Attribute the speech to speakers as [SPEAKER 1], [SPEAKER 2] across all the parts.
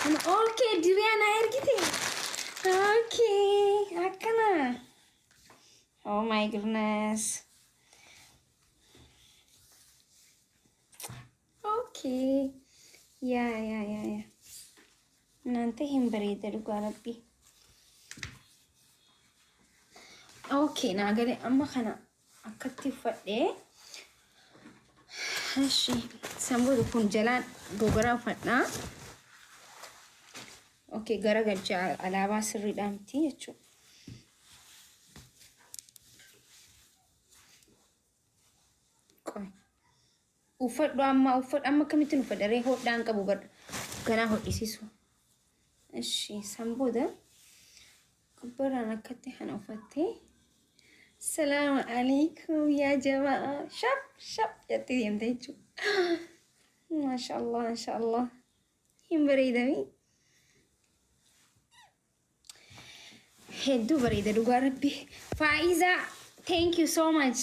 [SPEAKER 1] Okay, diriyaa naa ergite. Okay, akkana. Oh my goodness. Okay. Yaa yaa yaa yaa. Naanta hin bareeda dhugaa rabbi. Okay, naa galee amma kana akkatti uffadhee. Eshi, san booda kun jalaan gogaraa uffadhaa. Okay, gara galcha alaabaa sirriidhaa miti jechuudha. Qoy. Uffadhu amma uffadhu amma akkamittiin uffadha ree hodhaan qabu bar ganaa hodhisiisu. Eshi, san booda gubbarraan akkatti kana uffattee. Salaamu alaikum yaa jamaa. Shap shap jettee deemte jechuudha. Maashaallah maashaallah. Hin bareedamii. Hedduu bareeda dhugaa rabbi. Faayiza, thank you so much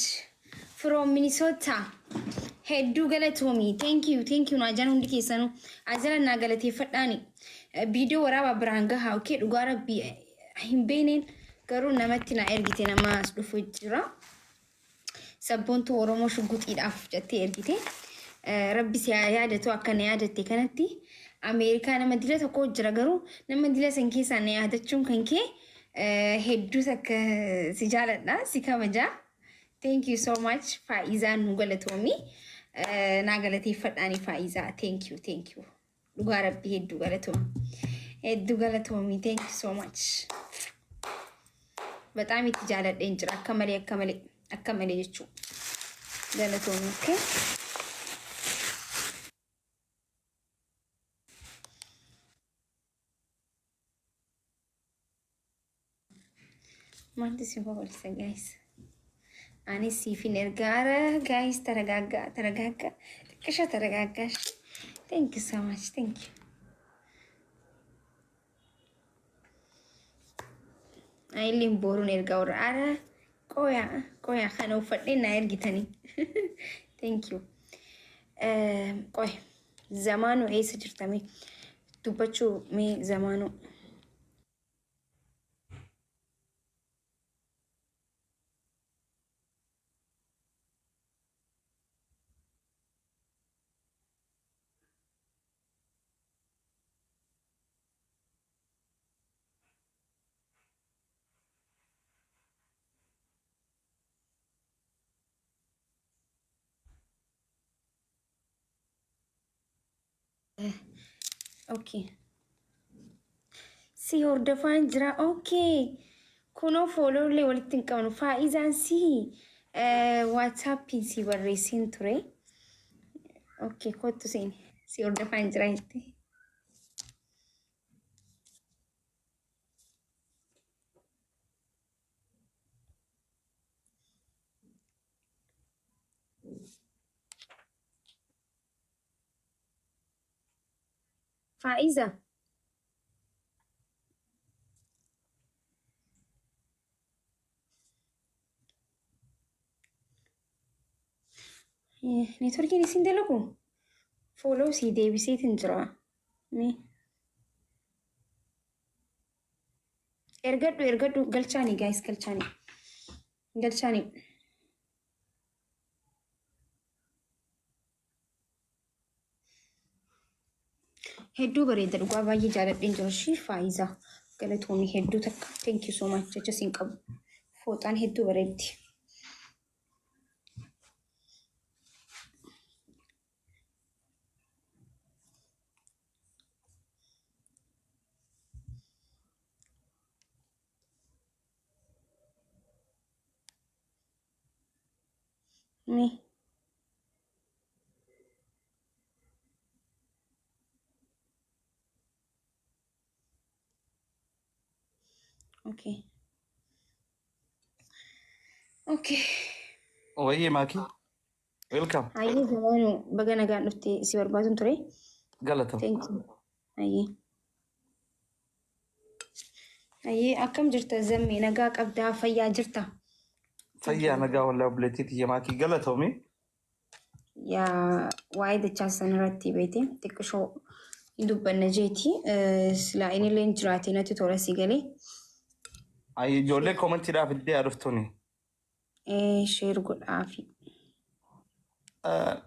[SPEAKER 1] from Minnesota. Hedduu galatoomi. Thank you, thank you naa jaan hundi keessanuu. Ajala naa galateeffadhaani. Viidiyoo waraabaa biraan gahaa, okay, dhugaa rabbi hin beekneen garuu namatti naa ergite, nama as dhufu jira. Sabboontuu Oromoo shugguxiidhaaf jettee ergite. Rabbi si haa yaadatu akka na yaadatte kanatti. Ameerikaa nama dila tokko jira garuu nama dila san keessaa na yaadachuun kan kee hedduu takka si jaaladha, si kabaja. Thank you so much, Faa'izaan nu galatoomi. Naa galateeffadhaani Faa'izaa. Thank you, thank you. Dhugaa rabbi hedduu galatoomi. Hedduu galatoomi. Thank you so much. Bexaam itti jaaladheen jira akka malee akka malee akka malee jechuudha. Galatoomi. Okay. Maaltu isin kokolchisa guys? Anis siifin ergaara guys, taragaaggaa taragaaggaa xiqqisha taragaaggaa. Thank you so much, thank you. Ayilliin booruun ergaa warra ara qoyaa qoyaa kana uffadhee naa ergitanii. Thank you. Qoy zamaanuu eessa jirtame dubbachuu mee zamaanuu. Okay. Si hordofaan jira. Okay. Kunoo follow illee walitti hin qabnu. Faa'izaan si WhatsAppiin si barreessiin ture. Okay, kottu seeni. Si hordofaan jira jette. Faa'iza. Neetworkiin isin dalagu? Follow sii deebiseetiin jira. Mee. Ergadhu ergadhu, galchaani guys, galchaani. Galchaani. Hedduu bareeda dhugaa, baay'ee jaaladheen jira ishii. Faayiza, galatoomii hedduu takka. Thank you so much, jecha siin qabu. Fooxaan hedduu bareeddi. Mee. Okay. Okay.
[SPEAKER 2] Wayyee Maakii. Welcome.
[SPEAKER 1] Hayyee zamaanu, baga nagaan dhufte, si barbaadun ture.
[SPEAKER 2] Galatam.
[SPEAKER 1] Thank you. Hayyee. Hayyee, akkam jirta Zammee, nagaa qabdaa, fayyaa jirta?
[SPEAKER 2] Fayyaa nagaa wallaa obboleettii tiyya Maakii, galatoomi.
[SPEAKER 1] Yaa, waa'ee dachaa san irratti beete xiqqishoo Hin dubbanna jeeti. Silaa inni illee jiraate natti tola si galee.
[SPEAKER 2] Ay, ijoollee commentiidhaaf iddee haa dhuftuni.
[SPEAKER 1] Share godhaafi.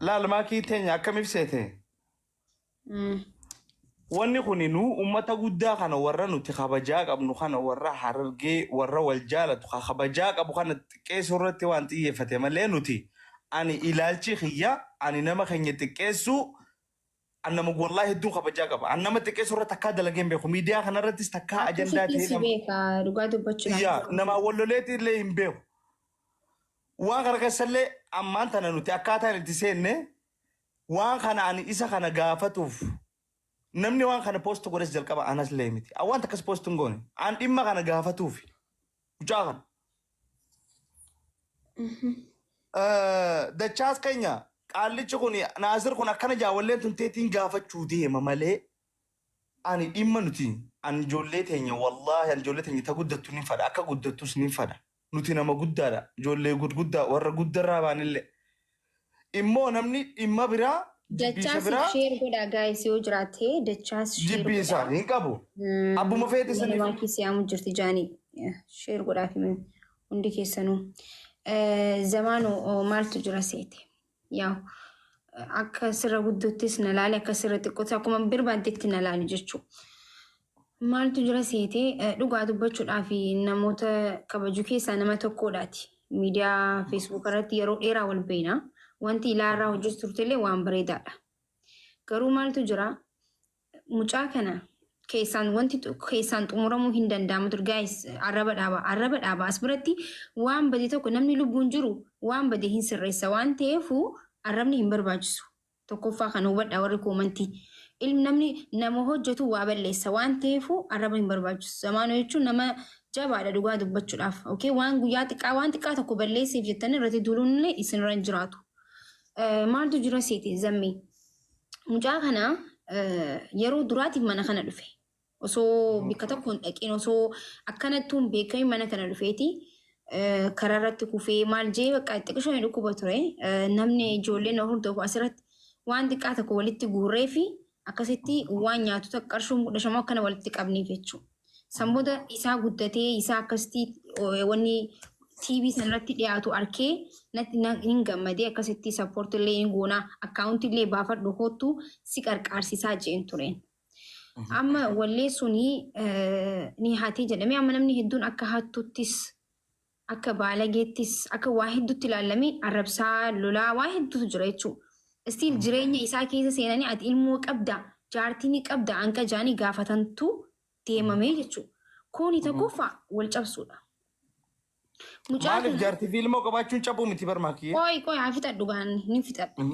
[SPEAKER 2] Laal maakii teenya akkam ibseete? Wanni kun nu uummata guddaa kana, warra nuti kabajaa qabnu kana, warra Harargee, warra wal jaalatu ka kabajaa qabu kana xiqqeessuu irratti waan xiyyeeffate malee, nuti ani ilaalchi kiyya ani nama keenya xiqqeessuu, an nama wallaahi hedduun kabajaa qaba. An nama xiqqeessuu irratti takkaa dalagee hin beeku. Miidiyaa kanarrattis takkaa ajandaa
[SPEAKER 1] Akkasitti
[SPEAKER 2] ta'ee
[SPEAKER 1] si
[SPEAKER 2] nama
[SPEAKER 1] beeka dhugaa dubbachuudhaaf.
[SPEAKER 2] Yaa nama walloleetti illee hin beeku. Waan kana keessallee ammaan tana nuti akkaataan itti seenne waan kana ani isa kana gaafatuuf, namni waan kana post godhes jalqaba anas illee miti. An waan takkas post hin goone. An dhimma kana gaafatuuf mucaa kana. Dachaas keenya qaallichi kun, Naasir kun, akkana jaawalleen tun teetiin gaafachuu deema malee, ani dhimma nuti an ijoollee teenya, wallaahi an ijoollee teenya ta guddattu ni fadha, akka guddattus ni fadha. Nuti nama guddaadha, ijoollee gurguddaa warra guddarraa baanillee immoo namni dhimma biraa jibbiisa
[SPEAKER 1] Dachaas
[SPEAKER 2] biraa
[SPEAKER 1] share godhaa guys, yoo jiraate dachaas share
[SPEAKER 2] jibbiisa
[SPEAKER 1] godhaa.
[SPEAKER 2] hin qabu. Abbuma feete saniif.
[SPEAKER 1] Namaa keessa yaamu jirti jaanii share godhaa fi hundi keessanuu. Zamaanoo, maaltu jira seete? Yaa akka sirra guddottis na laali, akka sirra xiqqootti akkuma barbaaddetti na laali jechuudha. Maaltu jira seete? Dhugaa dubbachuudhaaf namoota kabaju keessaa nama tokkodhaati. Miidiyaa Facebook irratti yeroo dheeraa wal beena. Wanti ilaarraa hojjetu turtellee waan bareedaadha. Garuu maaltu jira? Mucaa kana keessaan wanti keessaan xumuramuu hin danda'amu ture. Guys, arraba dhaaba, arraba dhaaba. As biratti waan bade tokko namni lubbuun jiru waan bade hin sirreessa waan ta'eefu arrabni hin barbaachisu. Tokkoffaa kan hubadhaa warri commentii. Ilmi namni nama hojjetu waa balleessa waan ta'eefu arraba hin barbaachisu. Zamaanoo jechuun nama jabaadha dhugaa dubbachuudhaaf. Okay, waan guyyaa xiqqaa waan xiqqaa tokko balleesseef jettanii irratti duuluun illee isinirra hin jiraatu. Maaltu jira seete zammee? Mucaa kana yeroo duraatiif mana kana dhufe. Osoo bikka tokko hin dhaqin, osoo akkanattuu hin beekamin mana kana dhufeeti. Karaa irratti kufee maal jee bakka xiqqishoo hin dhukkuba ture. Namni ijoolleen hordofu asirratti waan xiqqaa tokko walitti guurree fi akkasitti waan nyaatu takka qarshuun 15 akkana walitti qabneef jechuudha. San booda isaa guddatee isaa akkasitti wanni TV sanarratti dhiyaatu arkee natti hin gammadee, akkasitti support illee hin goonaa, accountii illee baafadhu kottu si qarqaarsisaa jeen tureen. Amma wallee suni ni hatee jedhamee amma namni hedduun akka hattuttis, akka baalageettis, akka waa hedduutti ilaalamee arrabsaa lolaa waa hedduutu jira jechuudha. Still jireenya isaa keessa seenanii ati ilmoo qabda, jaartii ni qabda hanqa jaanii gaafatantu deemamee jechuudha. Kuni tokkoffaa wal cabsuudha. Mucaa
[SPEAKER 2] Maaliif
[SPEAKER 1] kana
[SPEAKER 2] jaartii fi ilmoo qabaachuun cabuu miti barmaakiyyee?
[SPEAKER 1] Qoy qoy, haa fixadhu, gaan ni fixadha.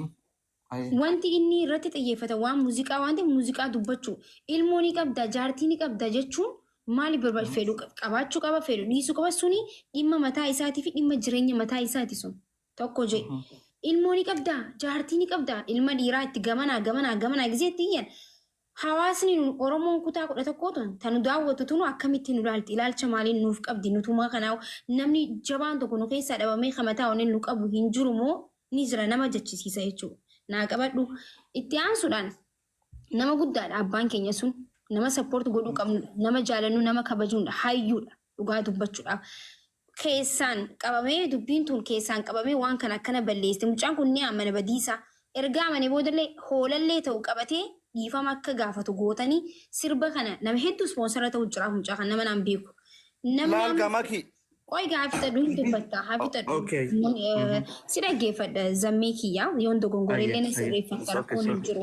[SPEAKER 1] Wanti inni irratti xiyyeeffata waan muuziqaa waan ta'eef muuziqaa dubbachuu. Ilmoo ni qabda, jaartii ni qabda jechuun maaliif barbaadu? Fedhu qabaachuu qaba, fedhu dhiisuu qaba, suni dhimma mataa isaatii fi dhimma jireenya mataa isaati sun. Tokko jee. Ilmoo ni qabda, jaartii ni qabda, ilma dhiiraa itti gamanaa gamanaa gamanaa gizeetti iyyan. Hawaasni nu Oromoon kutaa 11 tun tan nu daawwattu tunu akkamitti nu ilaalti? Ilaalcha maaliin nuuf qabdi? Nutumaa kanaa namni jabaan tokko nu keessaa dhabamee kamataa onneen nu qabu hin jiru moo ni jira nama jechisiisa jechuudha. Naa qabadhu. Itti aansuudhaan nama guddaadha abbaan keenya sun. Nama support godhuu qabnudha. Nama jaalannu, nama kabajuudha. Hayyuudha dhugaa dubbachuudhaaf. Keessaan qabamee, dubbiin tun keessaan qabamee waan kana akkana balleessite. Mucaan kun ni amana badiisa. Erga amane boodallee hoolallee ta'u qabatee dhiifama akka gaafatu gootanii sirba kana nama hedduu sponsora ta'u jiraaf mucaa kana nama naan beeku. Namni
[SPEAKER 2] Laal
[SPEAKER 1] amma
[SPEAKER 2] gamakii.
[SPEAKER 1] Qoy gaa, fixadhu, hin dubbatta, haa fixadhu.
[SPEAKER 2] Okay.
[SPEAKER 1] Si dhaggeeffadha zammee kiyya, yoon dogongorellee na sirreeffadha, rakkoon hin jiru.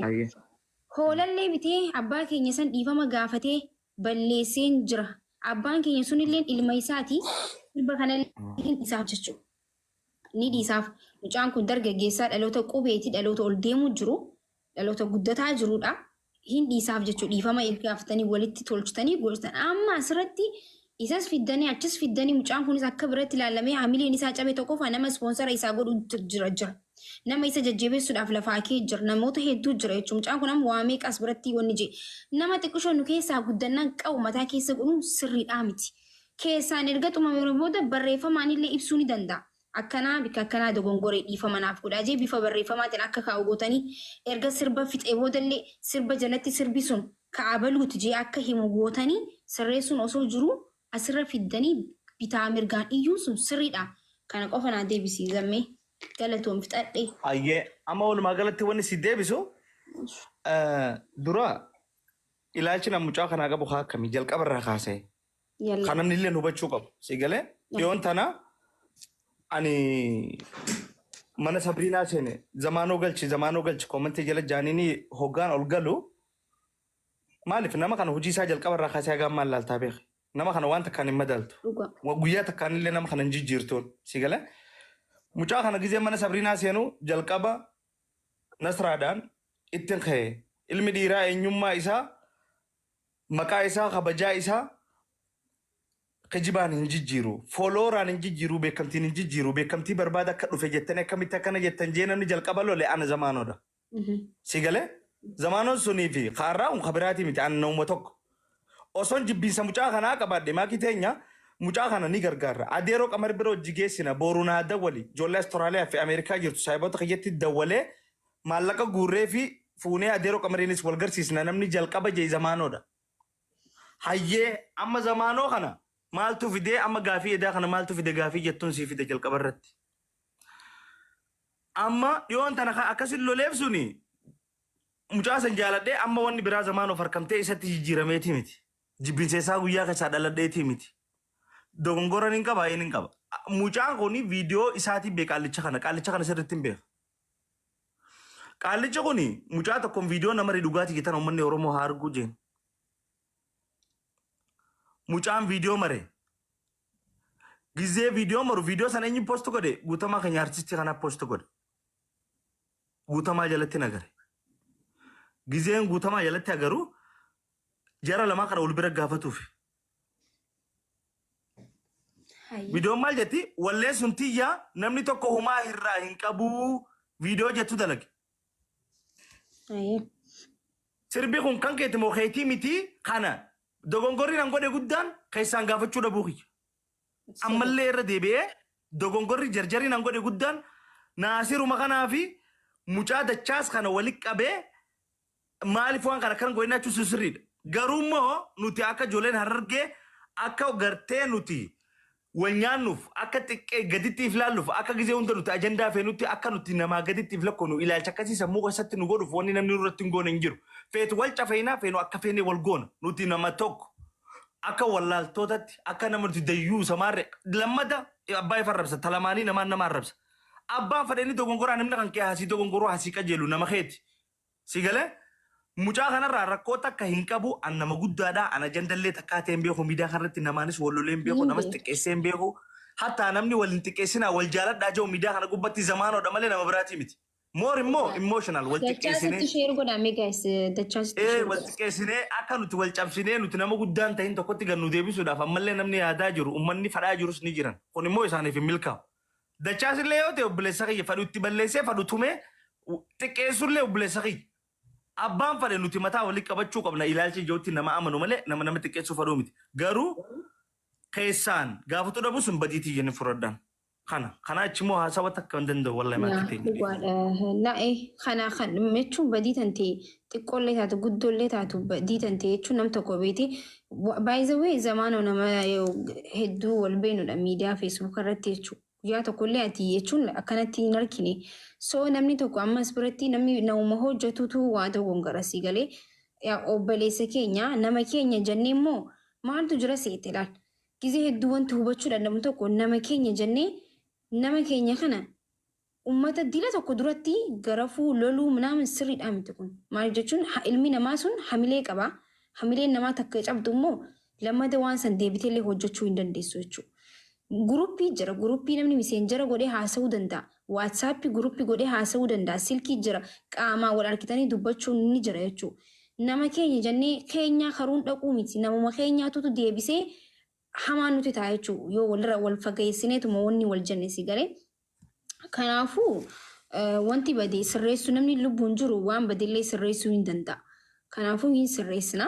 [SPEAKER 1] Hoolallee bitee abbaa keenya san dhiifama gaafatee balleesseen jira. Abbaan keenya sunillee ilma isaati. Sirba kanallee isaaf jechuudha. Ni dhiisaaf. Mucaan kun dargaggeessaa dhaloota qubeeti, dhaloota ol deemuu jiru, dhaloota guddataa jirudha. Hin dhiisaaf jechuudha. Dhiifama gaafatanii walitti tolchitanii goositan. Amma asirratti isas fiddanii achis fiddanii mucaan kunis akka biratti ilaalamee hamileen isaa cabe. Tokkoffaa nama sponsora isaa godhu jira jira. Nama isa jajjabeessuudhaaf lafaa kee jira. Namoota hedduu jira jechuudha. Mucaan kun amma waa meeqas biratti wanni jee. Nama xiqqishoo nu keessaa guddannaan qabu mataa keessa godhuun sirriidhaa miti. Keessaan erga xumamee booda barreeffamaan illee ibsuu ni danda'a. Akkanaa bikka akkanaa dogongoree dhiifama naaf godhaa jee bifa barreeffamaatiin akka kaa'u gootanii, erga sirba fixee boodallee sirba jalatti sirbi sun ka'abaluuti jee akka himu gootanii sirreessuun osoo jiruu, asirra fiddanii bitaa mirgaan iyyuun sun sirriidha. Kana qofa naa deebisii, Zammee, galatoon fixadhe.
[SPEAKER 2] Ayyee, amma walumaa galatti wanni si deebisu, dura ilaalchi nama mucaa kanaa qabu haa akkamii jalqaba irraa kaasee.
[SPEAKER 1] Yalla.
[SPEAKER 2] Kan namni illee hubachuu qabu. Si galee dhiyoon tana ani mana Sabriinaa seene, "Zamaanoo galchi, Zamaanoo galchi" comment jala jaaniini hoggaan ol galu, maaliif nama kana hojii isaa jalqaba irraa kaasee haga ammaa ilaaltaa beeke. Nama kana waan takkaan hin madaaltu.
[SPEAKER 1] Dhuga.
[SPEAKER 2] Guyyaa takkaan illee nama kana hin jijjiirtuun. Si galee mucaa kana gizee mana Sabriinaa seenu jalqaba Nasraadhaan ittiin ka'e, ilmi dhiiraa eenyummaa isaa, maqaa isaa, kabajaa isaa kijibaan hin jijjiiru, followeraan hin jijjiiru, beekamtiin hin jijjiiru, beekamtii barbaada akka dhufe jettanii akkamitti akkana jettan jee namni jalqaba lole ana Zamaanoodha. Si galee Zamaanoon sunii fi kaarraa kun kabiraatii miti, ana nama tokko. Osoon jibbiinsa mucaa kanaa qabaadhe, maakii teenya mucaa kana ni gargaarra. Adeeroo Qamar bira hojii geessina, boru naa dawwali. Ijoollee Austraaliyaa fi Ameerikaa jirtu saayiboota kiyyatti dawwalee maallaqa guurree fi fuunee adeeroo Qamariinis wal garsiisna, namni jalqaba jee Zamaanoodha. Hayyee, amma Zamaanoo kana maaltu fidee, amma gaafii edaa kana maaltu fide gaafii jettuun sii fide jalqaba irratti. Amma dhiyoon tana akkasin loleef suni mucaa san jaaladhee amma wanni biraa Zamaanoof harkamtee isatti jijjiirameeti miti. Jibbinsa isaa guyyaa keessaa dhaladheeti miti. Dogongora ni qaba, inni qaba. Mucaan kun viidiyoo isaatiin beeka qaallicha kana. Qaallicha kana sirriitti hin beeka. Qaallichi kun mucaa tokkoon viidiyoo nama dhugaatii jettan uummanni Oromoo haa arguu jeen. Mucaan viidiyoo mare. Gizee viidiyoo maru, viidiyoo sana eenyu post godhe? Guutamaa keenya artistii kanaa post godhe. Guutamaa jalatti nagare. Gizeen Guutamaa jalatti agaru jara lamaa kana wal bira gaafatuuf. Viidiyoon maal jetti? "Walleen sun tiyyaa, namni tokko humaa irraa hin qabuu" viidiyoo jettu dalage. Sirbi kun kan keeti moo keetii miti? Kana dogongorri nan godhe guddaan keessaan gaafachuu dhabuu kiyya. Ammallee irra deebi'ee dogongorri jarjarii nan godhe guddaan Naasiruma kanaa fi mucaa Dachaas kana walitti qabee maaliif waan kana akkan godhinaa jechuun sirriidha. Garuu immoo nuti akka ijoolleen Harargee akka gartee nuti wal nyaannuuf, akka xiqqee gaditti if laalluuf, akka gizee hunda nuti ajandaa feenutti akka nuti namaa gaditti if lakkoonu ilaalcha akkasii sammuu keessatti nu godhuuf wanni namni nurratti hin goone hin jiru. Feetu wal cafeenaa, feenu akka feene wal goona. Nuti nama tokko akka wallaaltootatti akka nama nuti dayyuu samaarre lammata abbaa ifa arrabsa talamaanii namaan nama arrabsa. Abbaan fedhanii dogongoraan namni kan kee hasii dogongoroo hasii qajeelu nama keeti. Si galee mucaa kanarraa rakkoo takka hin qabu, an nama guddaadha, an ajandallee takkaa ta'e hin beeku, miidiyaa kanarratti namaanis wal lolee hin beeku, namas xiqqeessee hin beeku. Hattaa namni wal hin xiqqeessinaa, wal jaaladhaa jiru miidiyaa kana gubbatti Zamaanoodha malee nama biraatii miti. More immoo emotional wal xiqqeessinee.
[SPEAKER 1] Dachaasitti share godhaa mee guys, Dachaasitti
[SPEAKER 2] Ee
[SPEAKER 1] share
[SPEAKER 2] wal
[SPEAKER 1] godhaa.
[SPEAKER 2] xiqqeessinee akka nuti wal cabsinee nuti nama guddaan ta'in tokkotti gad nu deebisuudhaaf ammallee namni yaadaa jiru, uummanni fadhaa jirus ni jiran. Kun immoo isaaniif hin milkaa'u. Dachaas illee yoo ta'e obboleessa kiyya, fadhu itti balleessee fadhu tumee xiqqeessullee obboleessa kiyya. Abbaan fadhe nuti mataa walitti qabachuu qabna, ilaalcha ijootti nama amanu malee nama nama xiqqeessuu fadhuu miti. Garuu keessaan gaafatu dhabu sun badiitii jennee fudhadhaan. Kana achi immoo haasawa takka hin danda'u wallahi maakii ta'e.
[SPEAKER 1] Dhugaadha. Na'e kana kan jechuun badii tan ta'e xiqqoollee taatu guddoollee taatu badii tan ta'e jechuun nam tokko beeti. By the way, Zamaanoo nama hedduu wal beenudha miidiyaa Facebook irratti jechuudha. Guyyaa tokkollee ati jechuun akkanatti hin argine. So namni tokko ammas biratti namni namuma hojjetutu waa tokkoon garasii galee obboleessa keenya, nama keenya jennee immoo maaltu jira seete laal. Gizee hedduu wanti hubachuu danda'amu tokko, nama keenya jennee nama keenya kana ummata dila tokko duratti garafuu loluu minaamin sirriidhaa miti kun. Maal jechuun, ilmi namaa sun hamilee qaba. Hamileen namaa takka cabdu immoo lammata waan san deebiteellee hojjechuu hin dandeessu jechuudha. Guruppii jira. Guruppii namni miseenjara godhee haasa'uu danda'a. WhatsAppii guruppii godhee haasa'uu danda'a. Silkii jira. Qaamaan wal argitanii dubbachuun ni jira jechuudha. Nama keenya jennee keenyaa karuun dhaquu miti. Namuma keenyaatutu deebisee hamaa nuti ta'a jechuudha. Yoo walirra wal fageessineetuma wanni wal jenne si galee. Kanaafuu wanti bade sirreessuu, namni lubbuun jiru waan badellee sirreessuu hin danda'a. Kanaafuu hin sirreessina,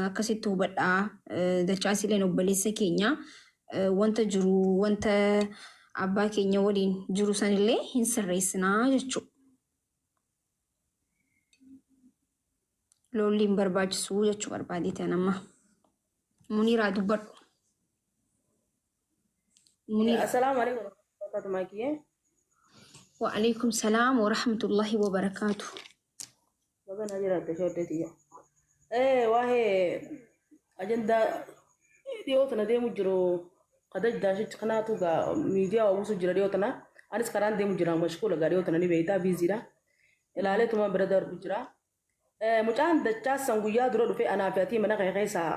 [SPEAKER 1] akkasitti hubadhaa. Dachaasileen obboleessa keenya, wanta jiru wanta Abbaa keenya waliin jiru sanillee hin sirreessinaa jechuudha. Lolli hin barbaachisu jechuu barbaadeetan amma. Muniiraa dubbadhu. Muniira.
[SPEAKER 3] Assalaamu alaikum warahmatullahi wabarakatuh maakiyyee.
[SPEAKER 1] Wa'alaikum salaam wa rahmatullahi wa barakaatu.
[SPEAKER 3] Baga naa jiraatte shoddee tiyya. Waa'ee ajandaa dhiyoo tana deemu jiru kadaj daashichi kanaatu gaa miidiyaa uwwisu jira dhiyoo tana. Anis karaan deemu jira mashkuula gaa dhiyoo tana ni beektaa biiziidha. Ilaalee tuma bira darbu jira. Mucaan dachaasan guyyaa dura dhufe anaa fi atii mana kee keessaa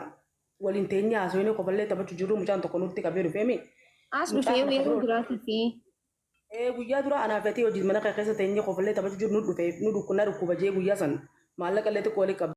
[SPEAKER 3] waliin teenyee haasofnee kofallee taphachuu jirru mucaan tokko nutti qabee dhufeemi.
[SPEAKER 1] As
[SPEAKER 3] Mucaa
[SPEAKER 1] dhufee
[SPEAKER 3] kana
[SPEAKER 1] yeroo
[SPEAKER 3] kabiroo
[SPEAKER 1] biraatii fi
[SPEAKER 3] Guyyaa dura anaa fi atii hojii mana kee keessa teenyee kofallee taphachuu jirru nu dhufe nu dhukkunaa dhukkuba jee guyyaa san maallaqa illee xiqqoo walii qabdi.